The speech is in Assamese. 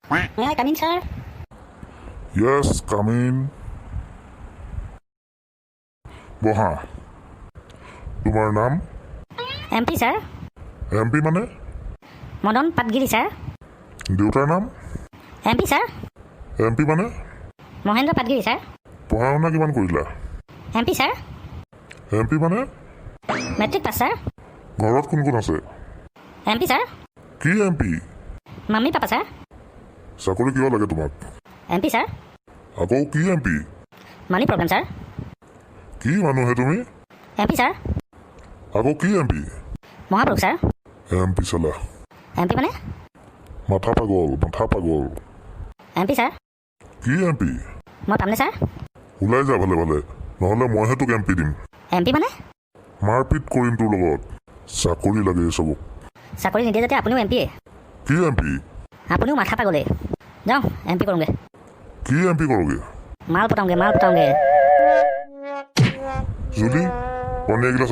May I come in, sir? Yes, come in. বহা। তোমাৰ নাম? M P, sir. M P মানে? মদন পাটগিৰি, ছাৰ। দেউতাৰ নাম? M P, sir. M P মানে? মহেন্দ্ৰ পাটগিৰি, ছাৰ। পঢ়া শুনা কিমান কৰিলা? M P, sir. M P মানে? Matric pass, sir. ঘৰত কোন কোন আছে? M P, sir. কি M P? Mummy, papa, sir. চাকৰি কিয় লাগে তোমাক? M P, sir. আকৌ কি M P? Money problem, sir. কি মানুহে তুমি? M P, sir. আকৌ কি এম পি? মহাপুৰুষ, ছাৰ। এম পি চালা। এম পি মানে? মাথা পাগল, মাথা পাগল। M P, sir. কি এম পি? মই পামনে, ছাৰ? ওলাই যা ভালে ভালে, নহ'লে মইহে তোক এম পি দিম। এম পি মানে? মাৰপিট কৰিম তোৰ লগত। চাকৰি লাগে এই চবক। চাকৰি নিদিয়ে যাতে আপুনিও এম পিয়ে। কি এম পি? আপুনিও মাথা পাগলেই। যাওঁ, এম পি কৰোঁগৈ। কি এম পি কৰোগে? মাল পটাওঁগৈ, মাল পটাওঁগৈ। জুলি, পানী এগিলাচ।